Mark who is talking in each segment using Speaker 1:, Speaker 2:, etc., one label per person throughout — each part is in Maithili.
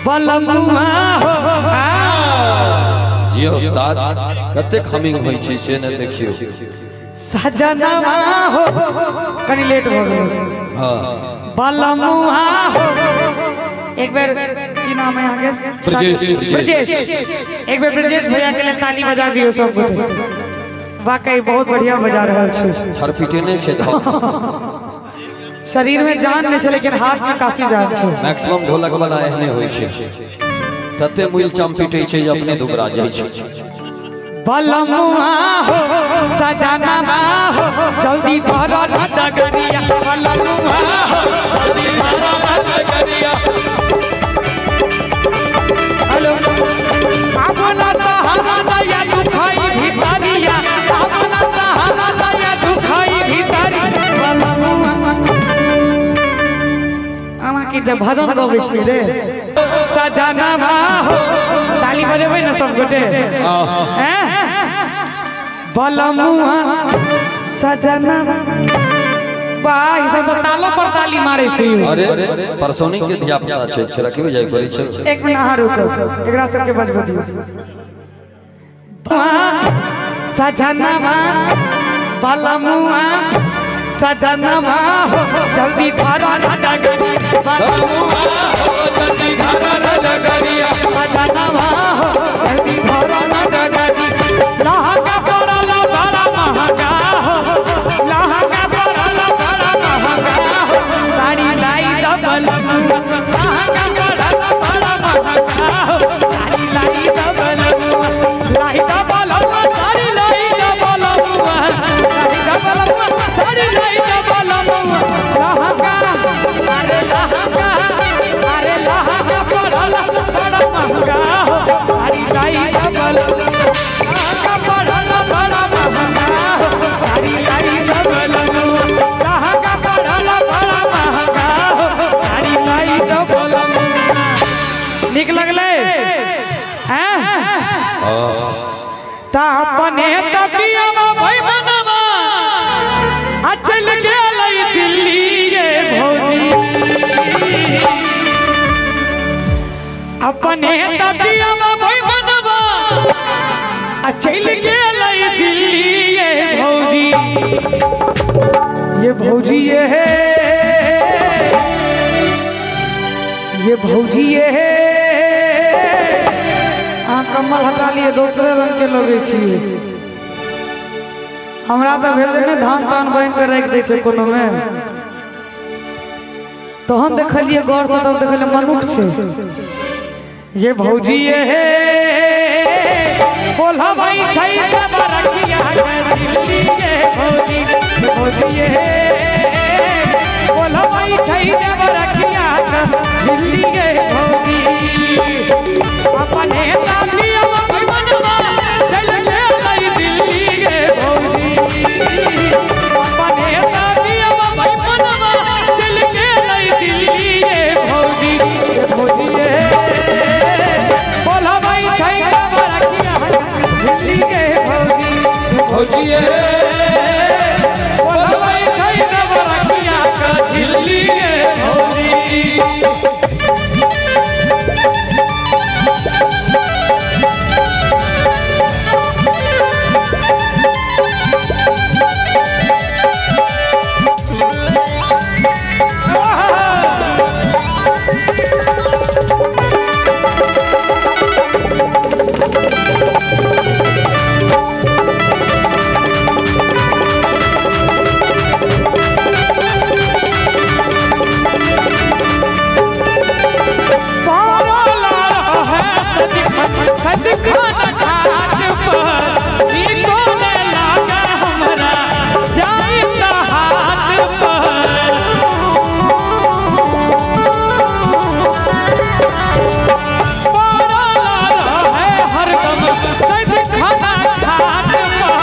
Speaker 1: बलमुआ हो।
Speaker 2: जी उस्ताद, कतेक हमिंग होइ छै से ने देखियौ।
Speaker 1: सजनवा हो, कनी लेट भऽ गेल।
Speaker 2: हाँ।
Speaker 1: बलमुआ हो, एक बेर की नाम है अहाँके?
Speaker 2: ब्रजेश।
Speaker 1: ब्रजेश। एक बेर ब्रजेश भैया के लेल ताली बजा दियौ सब गोटे। वाकई बहुत बढ़िया बजा रहल छै।
Speaker 2: छरपिटेने छै धऽ।
Speaker 1: शरीर में जान नहीं छै, लेकिन हाथ में काफी जान छै।
Speaker 2: मैक्सिमम ढोलक वाला एहने होइ छै, तते मुइल चाम पीटै छै जे अपने दुबरा जाइ छै।
Speaker 1: बलमुआ हो, सजनवा हो, जल्दी धर न डगरिया। बलमुआ हो, जल्दी धर न डगरिया। हेलो, अब न सहाला नया दुखाई भितरिया, अब न सहाला नया दुखाई भितरिया। बलमुआ, अहाँ की जब भजन गबै छी रे। सजनवा हो, ताली बजेबै ने सब गोटे? हैं? बलमुआ, सजनवा, वाह, ई सब तऽ तालो पर ताली मारै छै यौ।
Speaker 2: अरे, परसौनी के धिया पुता छै, फेर की बजाय पड़ै छै।
Speaker 1: एक मिनट अहाँ रुकू, एकरा सबके बजबऽ दियौ। सजनवा, बलमुआ, सजनवा हो, जल्दी धरा न डगरी। बलमुआ
Speaker 2: हो, जल्दी धरा न डगरिया।
Speaker 1: सजनवा हो, जल्दी धरा न डगरी। लहंगा पड़ल बड़ा महंगा हो, लहंगा पड़ल बड़ा महंगा हो, साड़ी लाई द बलमुआ। लहंगा पड़ल बड़ा महंगा हो, साड़ी लाई द बलमुआ। लाई द बलमुआ, साड़ी लाई द बलमुआ। लाई द बलमुआ, साड़ी लाई द बलमुआ। लहंगा, अरे लहंगा, अरे लहंगा पड़ल बड़ा महंगा हो, साड़ी लाई द बलमुआ। लहंगा पड़ल बड़ा महंगा हो, साड़ी लाई द बलमुआ। लहंगा पड़ल बड़ा महंगा हो, साड़ी लाई द बलमुआ। नीक लगलै हैं? ता अपने तबियवा भई मनवा आ चल गेलै दिल्ली गे भौजी। अपने तबियवा भई मनवा आ चल गेलै दिल्ली ये भौजी, ये भौजी, ये है, ये भौजी, ये है। अहाँ कम्बल हटा लिए, दोसरे रंग के लगै छी। हमरा तऽ भेल जे ने धान तान बान्हि कऽ राखि दै छै कोनो मे। तहन देखलियै गौर से, तब देखलियै मनुख छै। ये भौजी, ये हे, बोलबै छै तब रखिया के दिल्ली ये भौजी। ये भौजी, ये हे, बोलबै छै तब रखिया के दिल्ली ये भौजी। अपने ताबियवा मनवा चल गेलै दिल्ली गे भौजी। अपने ताबियवा मनवा चल गेलै दिल्ली गे भौजी। ये भौजी, ये बोलबै छै तब रखिया दिल्ली गे भौजी।
Speaker 2: भौजिए,
Speaker 1: बोलबै छै तब रखिया के दिल्ली गे भौजी। पड़ल रहै सदिखन सदिखन घाट पर, नीको ने लागै हमरा जाइत हाथ पर। पड़ल रहै हरदम सदिखन घाट पर,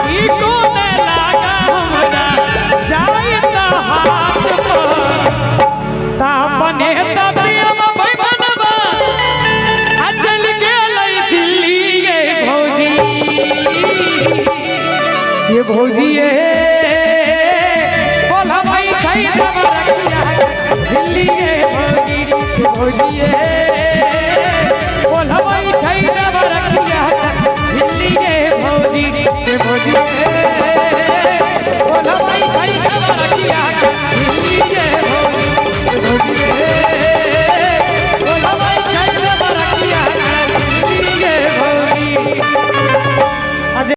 Speaker 1: नीको ने लागै हमरा जाइत हाथ पर। ता अपने तबियवा मनवा आ चल गेलै दिल्ली गे भौजी। ये भौजी, ये बोलबै छै तब रखिया दिल्ली गे भौजी। ये भौजी, ये रे।